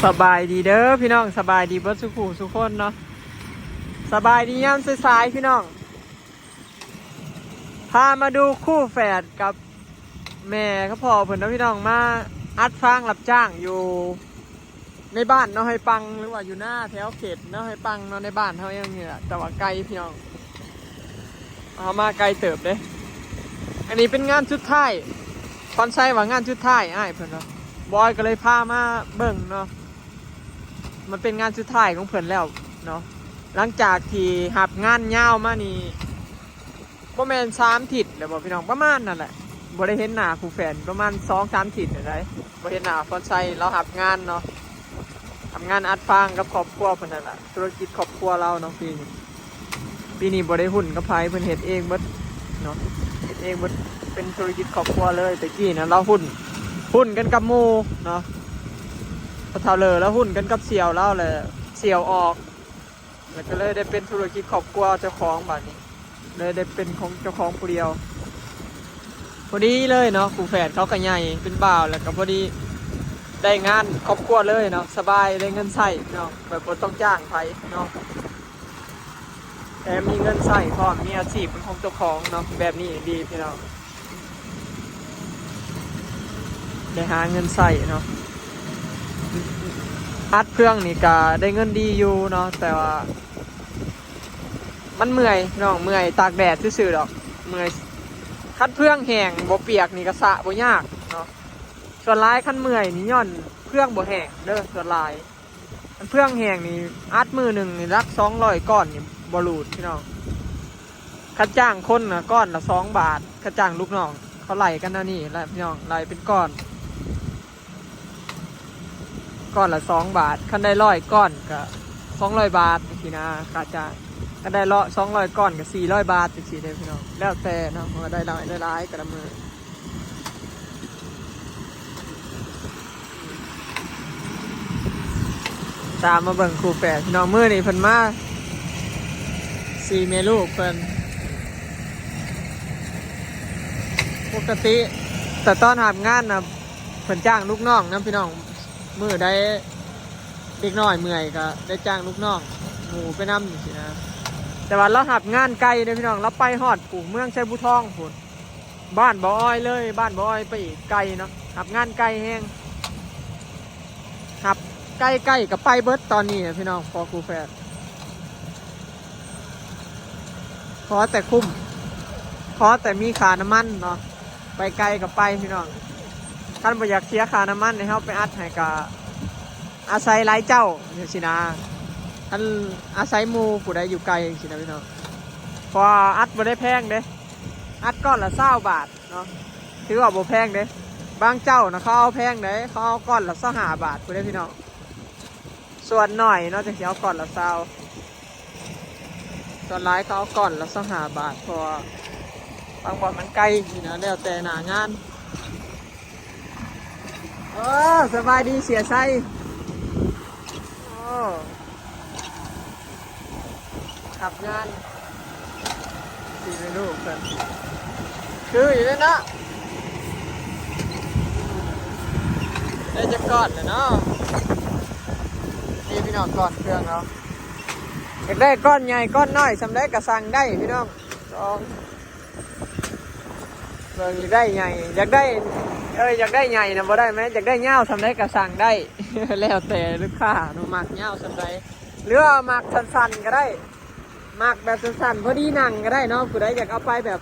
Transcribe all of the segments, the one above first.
ສະບາຍດີເດີພີ່ນ້ອງ ສະບາຍດີເບິດສູ່ຜູ້ສູ່ຄົນເນາະ ສະບາຍດີຍາມສາຍໆພີ່ນ້ອງ ພາມາດູຄູ່ແຝດກັບແມ່ກັບພໍ່ເພິ່ນເນາະພີ່ນ້ອງ ມາອັດຟາງຮັບຈ້າງຢູ່ໃນບ້ານເນາະ ໄຮ່ປັງ ຫຼືວ່າຢູ່ນາແຖວເຂດເນາະ ໄຮ່ປັງເນາະ ໃນບ້ານເຮົາເອງນີ້ແຫຼະ ແຕ່ວ່າໄກພີ່ນ້ອງ ເຮົາມາໄກເຕີບເດ້ ອັນນີ້ເປັນງານສຸດທ້າຍ ພອນໄຊວ່າງານສຸດທ້າຍອ້າຍເພິ່ນວ່າ ບອຍກໍເລີຍພາມາເບິ່ງເນາະ ມັນເປັນງານສຸດທ້າຍຂອງເພິ່ນແລ້ວເນາະ ຫຼັງຈາກທີ່ຮັບງານຍາວມານີ້ ບໍ່ແມ່ນສາມທິດແລ້ວບໍ່ພີ່ນ້ອງ ປະມານນັ້ນແຫຼະ ບໍ່ໄດ້ເຫັນໜ້າຄູ່ແຝດປະມານສອງສາມທິດແລ້ວໃດ໋ ບໍ່ເຫັນໜ້າພອນໄຊ ລາວຮັບງານເນາະ ຮັບງານອັດຟາງກັບຄອບຄົວເພິ່ນນັ້ນແຫຼະ ທຸລະກິດຄອບຄົວລາວເນາະ ປີນີ້ ປີນີ້ບໍ່ໄດ້ຫຸ້ນກັບໃຜ ເພິ່ນເຮັດເອງເບິດເນາະ ເຮັດເອງເບິດ ເປັນທຸລະກິດຄອບຄົວເລີຍ ແຕ່ກີ້ນະລາວຫຸ້ນ ຫຸ້ນກັນກັບໝູ່ເນາະ ພໍ່ເຖົ້າເລີລາວຫຸ້ນກັນກັບສ່ຽວລາວ ແລະສ່ຽວອອກ ແລ້ວກໍເລີຍໄດ້ເປັນທຸລະກິດຄອບຄົວເຈົ້າຂອງບາດນີ້ ເລີຍໄດ້ເປັນຂອງເຈົ້າຂອງຜູ້ດຽວ ພໍດີເລີຍເນາະ ຄູ່ແຝດເຂົາກໍໃຫຍ່ເປັນບ່າວ ແລ້ວກໍພໍດີໄດ້ງານຄອບຄົວເລີຍເນາະ ສະບາຍ ໄດ້ເງິນໃຊ້ເນາະ ແບບບໍ່ຕ້ອງຈ້າງໃຜເນາະ ແຖມມີເງິນໃຊ້ພ້ອມ ມີອາຊີບເປັນຂອງເຈົ້າຂອງເນາະ ແບບນີ້ດີພີ່ນ້ອງ ໄດ້ຫາເງິນໃຊ້ເນາະ ອັດເຟືອງນີ້ກະໄດ້ເງິນດີຢູ່ເນາະ ແຕ່ວ່າມັນເມື່ອຍພີ່ນ້ອງ ເມື່ອຍຕາກແດດຊື່ໆດອກ ເມື່ອຍ ຄັນເຟືອງແຫ້ງບໍ່ປຽກນີ້ກະສະບໍ່ຍາກເນາະ ສ່ວນຫຼາຍຄັນເມື່ອຍນີ້ຍ້ອນເຟືອງບໍ່ແຫ້ງເດີ ສ່ວນຫຼາຍ ຄັນເຟືອງແຫ້ງນີ້ອັດມື້ໜຶ່ງນີ້ຫຼັກສອງຮ້ອຍກ້ອນນີ້ບໍ່ຫຼຸດພີ່ນ້ອງ ຄັນຈ້າງຄົນນະກ້ອນລະສອງບາດ ຄັນຈ້າງລູກນ້ອງ ເຂົາໄລ່ກັນແນວນີ້ແຫຼະພີ່ນ້ອງ ໄລ່ເປັນກ້ອນ ກ້ອນລະສອງບາດ ຄັນໄດ້ຮ້ອຍກ້ອນກະສອງຮ້ອຍບາດຈັ່ງຊີ້ນະ ຄ່າຈ້າງ ຄັນໄດ້ສອງຮ້ອຍກ້ອນກະສີ່ຮ້ອຍບາດຈັ່ງຊີ້ເດີພີ່ນ້ອງ ແລ້ວແຕ່ເນາະ ວ່າໄດ້ຫຼາຍໄດ້ຫຼາຍແຕ່ລະມື້ ຕາມມາເບິ່ງຄູ່ແຝດພີ່ນ້ອງ ມື້ນີ້ເພິ່ນມາສີ່ແມ່ລູກເພິ່ນ ປົກກະຕິແຕ່ຕອນຮັບງານນະ ເພິ່ນຈ້າງລູກນ້ອງນຳພີ່ນ້ອງ ມື້ໃດເດັກນ້ອຍເມື່ອຍກໍໄດ້ຈ້າງລູກນ້ອງ ໝູ່ໄປນຳຈັ່ງຊີ້ນະ ແຕ່ວ່າລາວຮັບງານໄກເດ້ພີ່ນ້ອງ ລາວໄປຮອດພຸ້ນ ເມືອງໄຊບູທອງພຸ້ນ ບ້ານບໍ່ອອຍເລີຍ ບ້ານບໍ່ອອຍໄປອີກໄກເນາະ ຮັບງານໄກແຮງ ຮັບໃກ້ໆກໍໄປເບິດຕອນນີ້ນະພີ່ນ້ອງ ພໍ່ຄູ່ແຝດ ຂໍແຕ່ຄຸ້ມ ຂໍແຕ່ມີຄ່ານ້ຳມັນເນາະ ໄປໄກກໍໄປພີ່ນ້ອງ ຄັນບໍ່ຢາກເສຍຄ່ານ້ຳມັນໃຫ້ເຮົາໄປອັດໃຫ້ກໍອາໄສຫຼາຍເຈົ້າຈັ່ງຊີ້ນະ ຄັນອາໄສໝູ່ຜູ້ໃດຢູ່ໄກຈັ່ງຊີ້ນະພີ່ນ້ອງ ເພາະວ່າອັດບໍ່ໄດ້ແພງເດ້ ອັດກ້ອນລະຊາວບາດເນາະ ຖືວ່າບໍ່ແພງເດ້ ບາງເຈົ້ານະເຂົາເອົາແພງເດ້ ເຂົາເອົາກ້ອນລະຊາວຫ້າບາດພຸ້ນເດ້ພີ່ນ້ອງ ສ່ວນໜ້ອຍເນາະ ຈັ່ງຊິເອົາກ້ອນລະຊາວ ສ່ວນຫຼາຍເຂົາເອົາກ້ອນລະຊາວຫ້າບາດ ເພາະວ່າບາງບ່ອນມັນໄກຊີ້ນະ ແລ້ວແຕ່ໜ້າງານ. ເອີ ສະບາຍດີເສຍໄຊ. ໂອ້ ຮັບງານ ສີ່ແມ່ລູກເພິ່ນ ຄືຢູ່ເດ້ເນາະ ໄດ້ຈັກກ້ອນແລ້ວເນາະ ນີ້ພີ່ນ້ອງ ກ້ອນເຄື່ອງເນາະ ຢາກໄດ້ກ້ອນໃຫຍ່ກ້ອນນ້ອຍສ່ຳໃດກໍສັ່ງໄດ້ພີ່ນ້ອງ ສອງ ເບິ່ງ ຢາກໄດ້ໃຫຍ່ ຢາກໄດ້ ເອີ ຢາກໄດ້ໃຫຍ່ນະບໍ່ໄດ້ແມ່ນ ຢາກໄດ້ຍາວສ່ຳໃດກໍສັ່ງໄດ້ ແລ້ວແຕ່ລູກຄ້າເນາະ ມັກຍາວສ່ຳໃດ ຫຼືວ່າມັກສັ້ນໆກໍໄດ້ ມັກແບບສັ້ນໆ ພໍດີນັ່ງກໍໄດ້ເນາະ ຜູ້ໃດຢາກເອົາໄປແບບ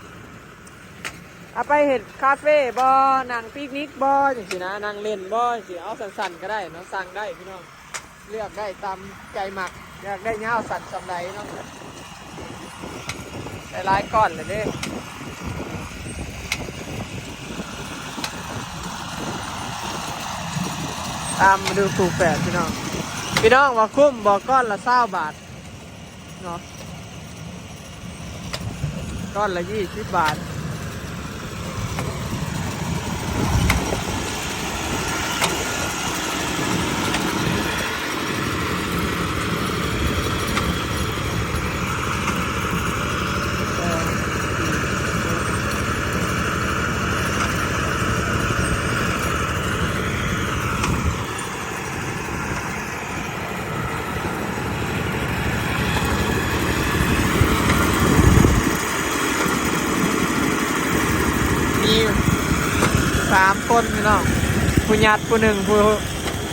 ເອົາໄປເຮັດຄາເຟບໍ ນັ່ງປິກນິກບໍ ຈັ່ງຊີ້ນະ ນັ່ງຫຼິ້ນບໍ ຈັ່ງຊີ້ ເອົາສັ້ນໆກໍໄດ້ເນາະ ສັ່ງໄດ້ພີ່ນ້ອງ. ເລືອກໄດ້ຕາມໃຈມັກ ຢາກໄດ້ຍາວສັ້ນສ່ຳໃດເນາະ ໄດ້ຫຼາຍກ້ອນແລ້ວເດ້ ຕາມມາດູຄູ່ແຝດພີ່ນ້ອງ ພີ່ນ້ອງວ່າຄຸ້ມບໍ່ ກ້ອນລະຊາວບາດ ເນາະ ກ້ອນລະຊາວບາດ. ພີ່ນ້ອງ ຜູ້ຍັດຜູ້ໜຶ່ງ ຜູ້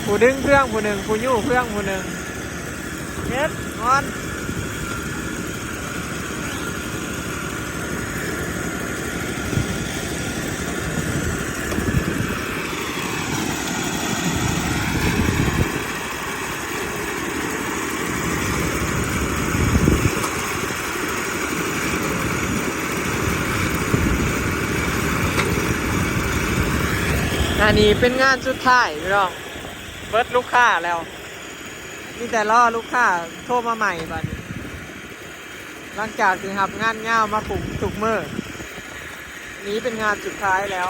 ຜູ້ດຶງເຄື່ອງຜູ້ໜຶ່ງ ຜູ້ຍູ້ເຄື່ອງຜູ້ໜຶ່ງ ເຮັດງອນ. ອັນນີ້ເປັນງານສຸດທ້າຍພີ່ນ້ອງ ເບິດລູກຄ້າແລ້ວ ມີແຕ່ລໍລູກຄ້າໂທມາໃໝ່ບາດນີ້ ຫຼັງຈາກທີ່ຮັບງານຍາວມາຄຸມທຸກມື້ ນີ້ເປັນງານສຸດທ້າຍແລ້ວ.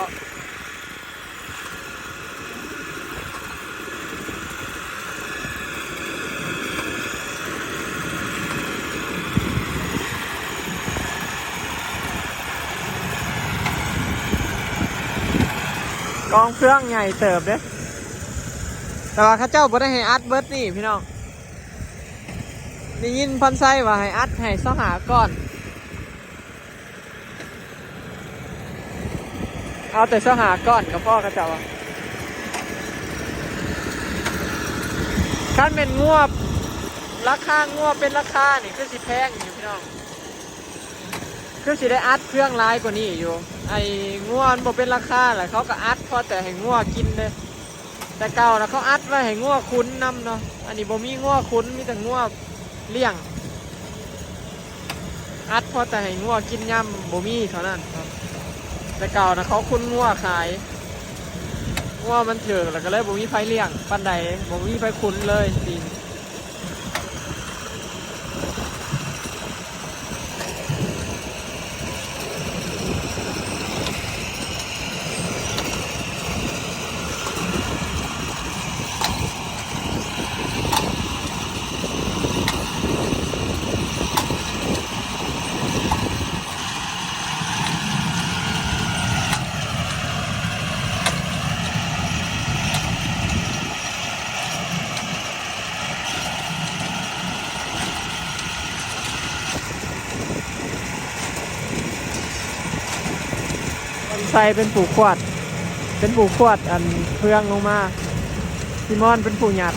ກອງເຟືອງໃຫຍ່ເຕີບເດ້ ແຕ່ວ່າເຂົາເຈົ້າບໍ່ໄດ້ໃຫ້ອັດເບິດນີ້ພີ່ນ້ອງ ໄດ້ຍິນພອນໄຊວ່າໃຫ້ອັດໃຫ້ຊາວຫ້າກ້ອນ. ເອົາແຕ່ຊາວຫ້າກ້ອນກໍພໍ ເຂົາເຈົ້າວ່າ. ຄັນແມ່ນງົວ ລາຄາງົວເປັນລາຄານີ້ ຄືຊິແພງຢູ່ພີ່ນ້ອງ ຄືຊິໄດ້ອັດເຟືອງຫຼາຍກວ່ານີ້ຢູ່. ໄອ້ງົວມັນບໍ່ເປັນລາຄາແຫຼະ ເຂົາກໍອັດພໍແຕ່ໃຫ້ງົວກິນເດ້. ແຕ່ເກົ່ານະເຂົາອັດໄວ້ໃຫ້ງົວຂຸນນຳເນາະ ອັນນີ້ບໍ່ມີງົວຂຸນ ມີແຕ່ງົວລ້ຽງ ອັດພໍແຕ່ໃຫ້ງົວກິນຍາມບໍ່ມີເທົ່ານັ້ນເນາະ. ແຕ່ເກົ່ານະເຂົາຂຸນງົວຂາຍ ງົວມັນຖືກ ແລ້ວກໍເລີຍບໍ່ມີໃຜລ້ຽງປານໃດ ບໍ່ມີໃຜຂຸນເລີຍປີນີ້. ຄອນໄຊເປັນຜູ້ຂວດ ເປັນຜູ້ຂວດອັນເຟືອງລົງມາ ຊີມອນເປັນຜູ້ຍັດ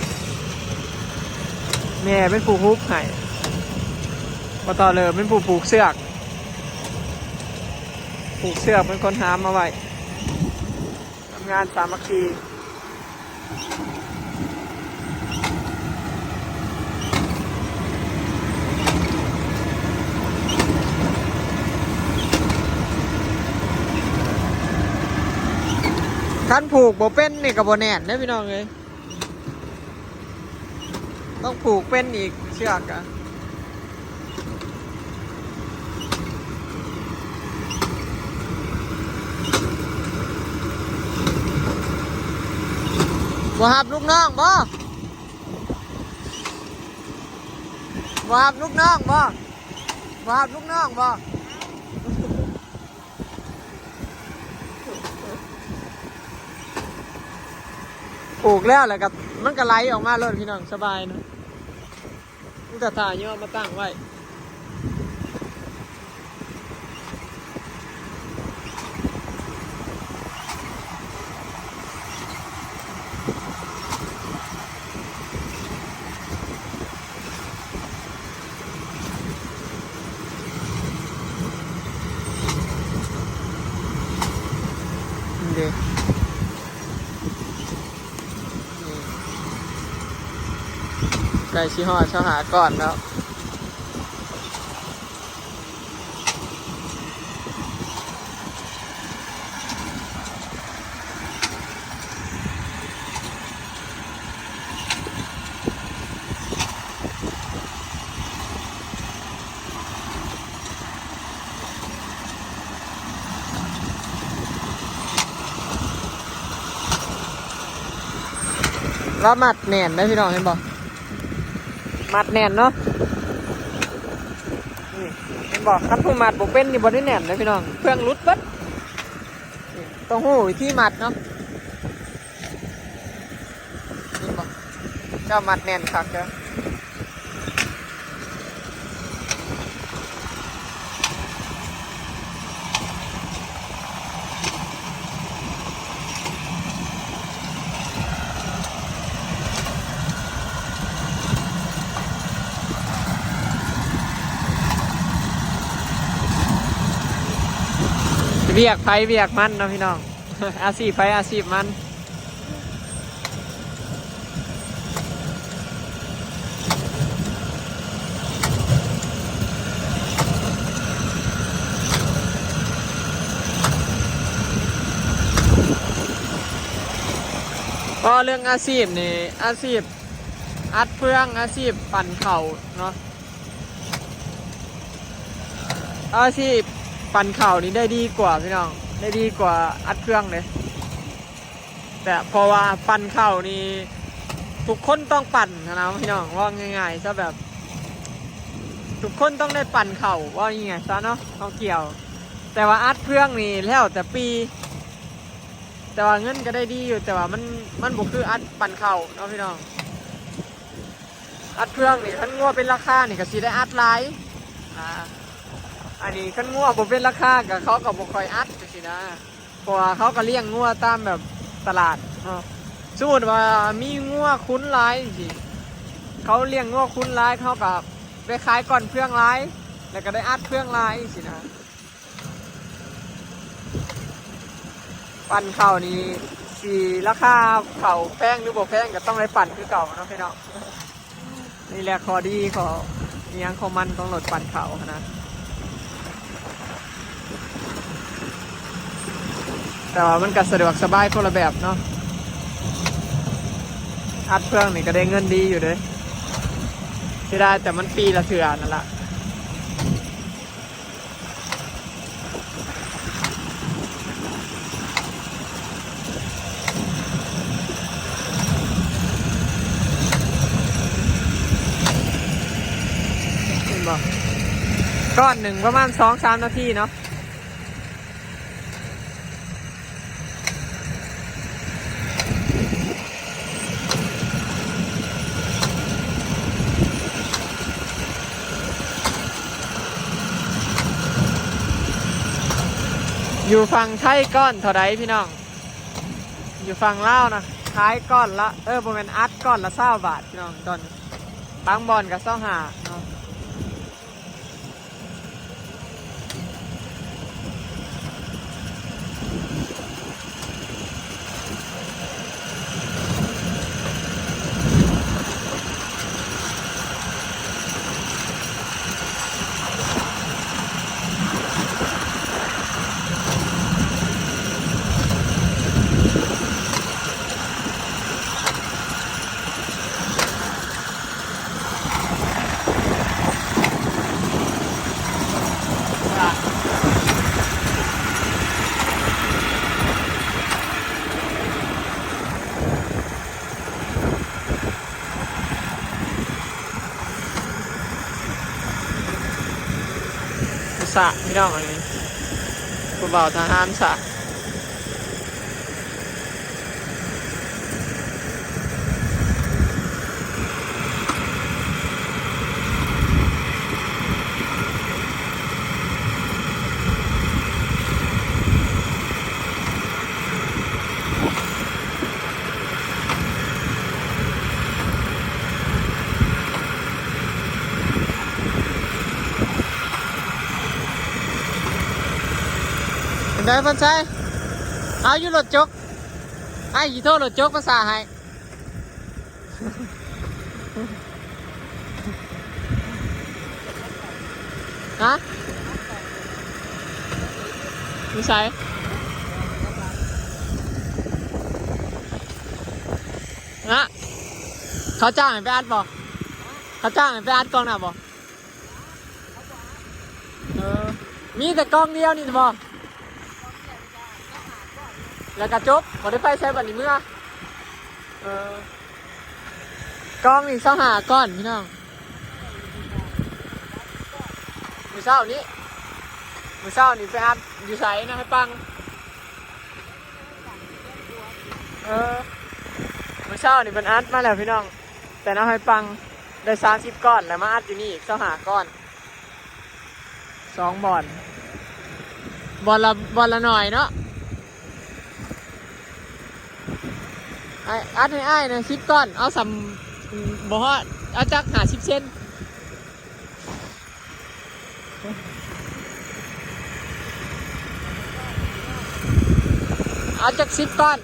ແມ່ເປັນຜູ້ຮຸບໃຫ້ ບໍ່ຕໍ່ເລີເປັນຜູ້ຜູກເຊືອກ ຜູກເຊືອກເປັນຄົນຫາມມາໄວ້. ທຳງານສາມັກຄີ ຄັນຜູກບໍ່ເປັນນີ້ກໍບໍ່ແໜ້ນເດ້ພີ່ນ້ອງເອີຍ. ຕ້ອງຜູກເປັນອີກເຊືອກອະ ບໍ່ຮັບລູກນ້ອງບໍ່? ບໍ່ຮັບລູກນ້ອງບໍ່? ບໍ່ຮັບລູກນ້ອງບໍ່? ປູກແລ້ວ ແລ້ວກໍ ມັນກໍໄຫຼອອກມາໂລດພີ່ນ້ອງ ສະບາຍເນາະ ມີແຕ່ຖ້າຍໍມາຕັ້ງໄວ້. ນີ້ເດ້ ນີ້ ໃກ້ຊິຮອດຊາວຫ້າກ້ອນແລ້ວ. ລາວມັດແໜ້ນເດ້ພີ່ນ້ອງ ເຫັນບໍ່? ມັດແໜ້ນເນາະ ນີ້ ເຫັນບໍ່? ຄັນຜູ້ມັດບໍ່ເປັນນີ້ ບໍ່ໄດ້ແໜ້ນເດ້ພີ່ນ້ອງ ເຟືອງຫຼຸດເບິດ. ນີ້ ຕ້ອງຮູ້ວິທີມັດເນາະ ເຫັນບໍ່? ເຈົ້າມັດແໜ້ນຄັກເດີ້. ວຽກໃຜວຽກມັນເນາະພີ່ນ້ອງ ອາຊີບໃຜອາຊີບມັນ. ເວົ້າເລື່ອງອາຊີບນີ້ ອາຊີບອັດເຟືອງ ອາຊີບປັ່ນເຂົ້າເນາະ ອາຊີບປັ່ນເຂົ້ານີ້ໄດ້ດີກວ່າພີ່ນ້ອງ ໄດ້ດີກວ່າອັດເຟືອງເດ້. ແຕ່ເພາະວ່າປັ່ນເຂົ້ານີ້ທຸກຄົນຕ້ອງປັ່ນຫັ້ນນະພີ່ນ້ອງ ເວົ້າງ່າຍໆຊະ ແບບທຸກຄົນຕ້ອງໄດ້ປັ່ນເຂົ້າ ເວົ້າງ່າຍໆຊະເນາະ ເຂົ້າກ່ຽວ. ແຕ່ວ່າອັດເຟືອງນີ້ແລ້ວແຕ່ປີ ແຕ່ວ່າເງິນກໍໄດ້ດີຢູ່ ແຕ່ວ່າມັນ ມັນບໍ່ຄືອັດປັ່ນເຂົ້າເນາະພີ່ນ້ອງ. ອັດເຟືອງນີ້ ຄັນງົວເປັນລາຄານີ້ກໍຊິໄດ້ອັດຫຼາຍ ອ່າ ອັນນີ້ຄັນງົວບໍ່ເປັນລາຄາກໍ ເຂົາກໍບໍ່ຄ່ອຍອັດຈັ່ງຊີ້ນະ ເພາະວ່າເຂົາກໍລ້ຽງງົວຕາມແບບຕະຫຼາດເນາະ. ສົມມຸດວ່າມີງົວຂຸນຫຼາຍຈັ່ງຊີ້ ເຂົາລ້ຽງງົວຂຸນຫຼາຍ ເຂົາກໍໄປຂາຍກ້ອນເຟືອງຫຼາຍ ແລ້ວກໍໄດ້ອັດເຟືອງຫຼາຍຈັ່ງຊີ້ນະ. ປັ່ນເຂົ້ານີ້ ຊິລາຄາເຂົ້າແພງຫຼືບໍ່ແພງ ກໍຕ້ອງໄດ້ປັ່ນຄືເກົ່າເນາະພີ່ນ້ອງ. ນີ້ແຫຼະຂໍ້ດີ ຂໍ້ອີ່ຫຍັງຂອງມັນ ຂອງລົດປັ່ນເຂົ້າຫັ້ນນະ ແຕ່ວ່າມັນກໍສະດວກສະບາຍຄົນລະແບບເນາະ. ອັດເຟືອງນີ້ກໍໄດ້ເງິນດີຢູ່ເດ້ ເສຍດາຍແຕ່ມັນປີລະເທື່ອນັ້ນລະ. ເຫັນບໍ່ ກ້ອນໜຶ່ງປະມານສອງສາມນາທີເນາະ. ຢູ່ຝັ່ງໄທກ້ອນເທົ່າໃດພີ່ນ້ອງ? ຢູ່ຝັ່ງລາວນະ ຂາຍກ້ອນລະ ເອີ ບໍ່ແມ່ນ ອັດກ້ອນລະຊາວບາດພີ່ນ້ອງ ຕອນນີ້ ບາງບ່ອນກໍຊາວຫ້າເນາະ. ສະ ພີ່ນ້ອງ ອັນນີ້ ຜູ້ບ່າວທະຫານສະ. ເປັນໃດ ເພິ່ນໃຊ້ ເອົາຢູ່ລົດຈົກ ອ້າຍຊິໂທລົດຈົກມາສາໃຫ້. ຮະ? ຢູ່ໃສ? ຮະ? ເຂົາຈ້າງໃຫ້ໄປອັດບໍ່? ເຂົາຈ້າງໃຫ້ໄປອັດກ້ອງໜ້າບໍ່? ເອີ ມີແຕ່ກ້ອງດຽວນີ້ບໍ? ແລ້ວກະຈົບ ບໍ່ໄດ້ໄປໃສບັດນີ້ເມືອ? ເອີ ກ້ອງນີ້ຊາວຫ້າກ້ອນພີ່ນ້ອງ. ມື້ເຊົ້ານີ້ ມື້ເຊົ້ານີ້ໄປອັດຢູ່ໃສນະ ໃຫ້ຟັງ. ເອີ ມື້ເຊົ້ານີ້ເພິ່ນອັດມາແລ້ວພີ່ນ້ອງ ແຕ່ນະ ໃຫ້ຟັງ ໄດ້ສາມສິບກ້ອນ ແລ້ວມາອັດຢູ່ນີ້ອີກຊາວຫ້າກ້ອນ ສອງບ່ອນ ບ່ອນລະ ບ່ອນລະໜ້ອຍເນາະ. ອ້າຍ ອັດໃຫ້ອ້າຍນະ ສິບກ້ອນ ເອົາສ່ຳ ບໍ່ຮອດ ເອົາຈັກຫ້າສິບເຊັນ. ເອົາຈັກສິບກ້ອນ.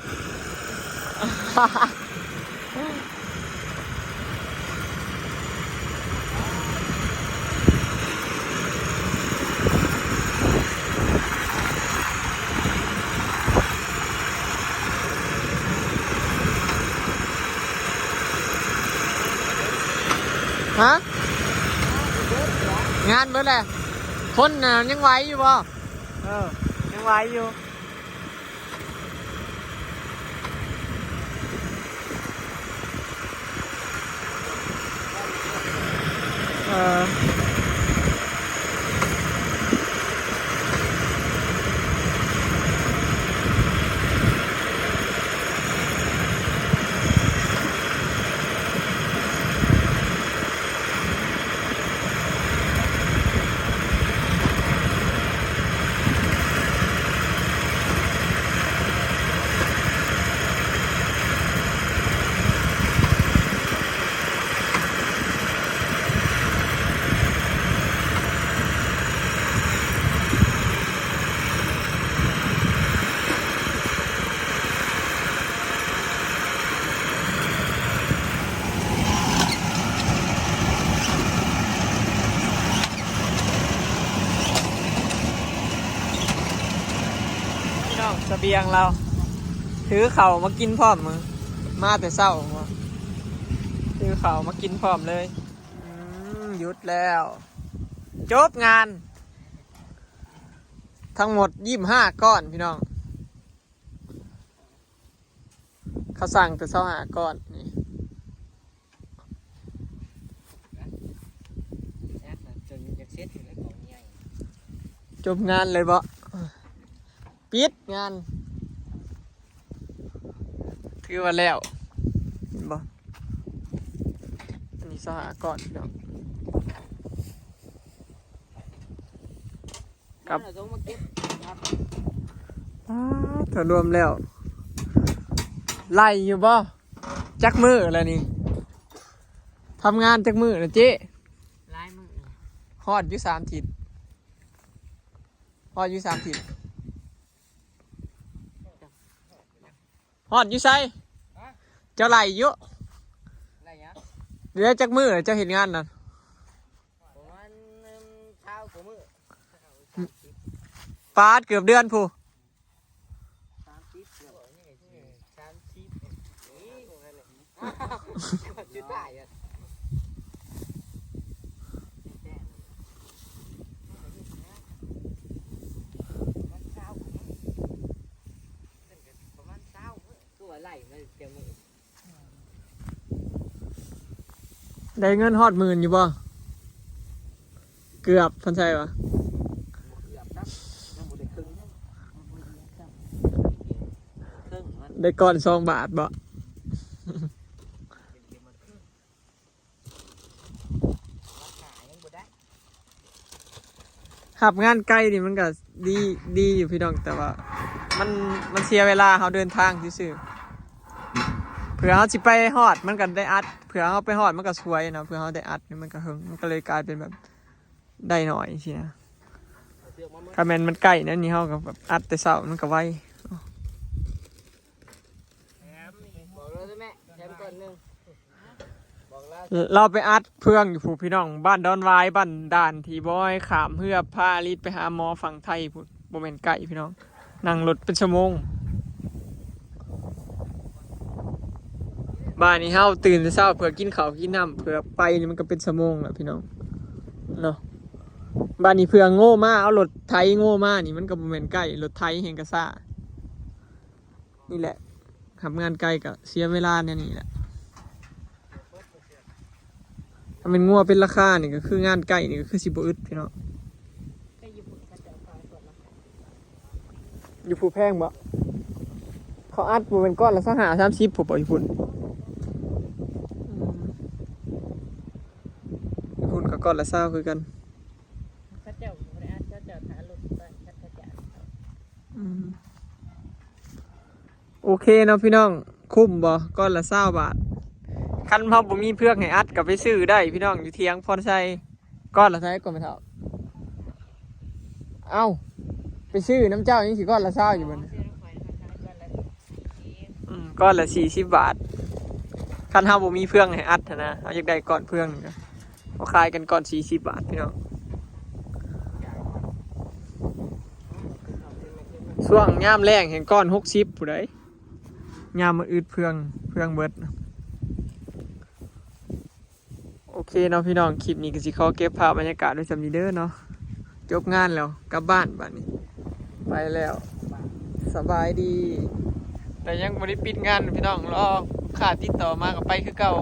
ຮະ? ງານເບິດແລ້ວ. ຄົນນະຍັງໄຫວຢູ່ບໍ່? ເອີ ຍັງໄຫວຢູ່. ເອີ ພີ່ນ້ອງ ສະບຽງລາວ ຖືເຂົ້າມາກິນພ້ອມ ມາແຕ່ເຊົ້າ ຖືເຂົ້າມາກິນພ້ອມເລີຍ. ອືມ ຢຸດແລ້ວ ຈົບງານ ທັງໝົດ ຊາວຫ້າກ້ອນ ພີ່ນ້ອງ. ເຂົາສັ່ງແຕ່ ຊາວຫ້າກ້ອນນີ້. ຈົບງານເລີຍບໍ່? ປິດງານ ຖືວ່າແລ້ວ ເຫັນບໍ່? ອັນນີ້ ຊາວຫ້າກ້ອນ ພີ່ນ້ອງ. ຄັບ ມາເອົາມາເກັບ ປາດ ຖ້າລວມແລ້ວ ໄລ່ຢູ່ບໍ່? ຈັກມື້ແລ້ວນີ້? ທຳງານຈັກມື້ລະເຈ້? ຫຼາຍມື້ ຮອດຢູ່ສາມທິດ ຮອດຢູ່ສາມທິດ. ຮອດຢູ່ໃສ? ຮະ? ເຈົ້າໄລ່ຢູ່ ໄລ່ຫຍັງ? ເຫຼືອຈັກມື້ເຈົ້າເຮັດງານນັ້ນ? ປະມານ ຊາວກວ່າມື້ ປາດ ເກືອບເດືອນພຸ້ນ ສາມສິບ ສາມສິບ ຈຸດໄດ້ອະ ມັນຊາວກວ່າມື້ ປະມານຊາວມື້ ຄືວ່າໄລ່ມາແຕ່ມື້ ໄດ້ເງິນຮອດໝື່ນຢູ່ບໍ່? ເກືອບ ເພິ່ນໃສ່ວ່າ ບໍ່ເກືອບຊ້ຳ ຍັງບໍ່ໄດ້ເຄິ່ງ ເຄິ່ງມັນ ໄດ້ກ້ອນສອງບາດບໍ່? ຮັບງານໄກນີ້ມັນກະດີ ດີຢູ່ພີ່ນ້ອງ ແຕ່ວ່າມັນ ມັນເສຍເວລາເຮົາເດີນທາງຊື່ໆ ເພື່ອເຮົາຊິໄປຮອດມັນກະໄດ້ອັດ ເພື່ອເຮົາໄປຮອດມັນກະສວຍນະ ເພື່ອເຮົາໄດ້ອັດນີ້ມັນກະເຫິງ ມັນກະເລີຍກາຍເປັນແບບໄດ້ໜ້ອຍຊີ້ນະ. ຄັນແມ່ນມັນໃກ້ແນວນີ້ເຮົາກະແບບອັດແຕ່ເຊົ້າມັນກະໄວ. ລາວໄປອັດເຟືອງຢູ່ພຸ້ນພີ່ນ້ອງ ບ້ານດອນຫວາຍ ບ້ານດ່ານທີ່ບອຍຂ້າມເຮືອພາລິດໄປຫາໝໍຝັ່ງໄທພຸ້ນ ບໍ່ແມ່ນໃກ້ພີ່ນ້ອງ ນັ່ງລົດເປັນຊົ່ວໂມງ. ບາດນີ້ເຮົາຕື່ນແຕ່ເຊົ້າເພື່ອກິນເຂົ້າກິນນ້ຳ ເພື່ອໄປນີ້ມັນກະເປັນຊົ່ວໂມງແລ້ວພີ່ນ້ອງເນາະ. ບາດນີ້ເພື່ອໂງ່ມາ ເອົາລົດໄຖໂງ່ມານີ້ມັນກະບໍ່ແມ່ນໃກ້ ລົດໄຖແຮ່ງກະຊ້າ. ນີ້ແຫຼະ ຮັບງານໄກກະເສຍເວລາແນວນີ້ແຫຼະ. ຖ້າແມ່ນງົວເປັນລາຄານີ້ກະຄືງານໄກນີ້ກະຄືຊິບໍ່ອຶດພີ່ນ້ອງ. ຢູ່ພູ້ແພງບໍ່? ເຂົາອັດບໍ່ແມ່ນກ້ອນລະຊາວຫ້າ ສາມສິບພຸ້ນບໍ່ ຢູ່ພຸ້ນ? ຢູ່ພຸ້ນກະກ້ອນລະຊາວຄືກັນ. ເຂົາເຈົ້າບໍ່ໄດ້ອັດ ເຂົາເຈົ້າຖ້າລົດໄປ ເຂົາເຈົ້າ ອືມ ໂອເຄເນາະພີ່ນ້ອງ ຄຸ້ມບໍ່ ກ້ອນລະຊາວບາດ? ຄັນເຮົາບໍ່ມີເຟືອງໃຫ້ອັດກະໄປຊື້ໄດ້ພີ່ນ້ອງ ຢູ່ຖຽງພອນໄຊ. ກ້ອນລະເທົ່າໃດ ກ້ອນແມ່ເຖົ້າ? ເອົ້າ ໄປຊື້ນຳເຈົ້າຍັງຊິກ້ອນລະຊາວຢູ່ບໍນີ້? ຊື້ນຳຂ້ອຍລະຊາວ ກ້ອນລະ ກ້ອນລະສີ່ສິບບາດ. ຄັນເຮົາບໍ່ມີເຟືອງໃຫ້ອັດຫັ້ນນະ ເຮົາຢາກໄດ້ກ້ອນເຟືອງນີ້ກໍ ເຂົາຂາຍກັນກ້ອນສີ່ສິບບາດພີ່ນ້ອງ. ຊ່ວງຍາມແລ້ງແຮ່ງກ້ອນຫົກສິບພຸ້ນໃດ໋ ຍາມມັນອຶດເຟືອງ ເຟືອງເບິດ. ໂອເຄເນາະພີ່ນ້ອງ ຄລິບນີ້ກໍຊິຂໍເກັບພາບບັນຍາກາດໄວ້ສ່ຳນີ້ເດີເນາະ. ຈົບງານແລ້ວ ກັບບ້ານບາດນີ້ ໄປແລ້ວ ສະບາຍດີ. ແຕ່ຍັງບໍ່ໄດ້ປິດງານພີ່ນ້ອງ ລໍລູກຄ້າຕິດຕໍ່ມາກໍໄປຄືເກົ່າ.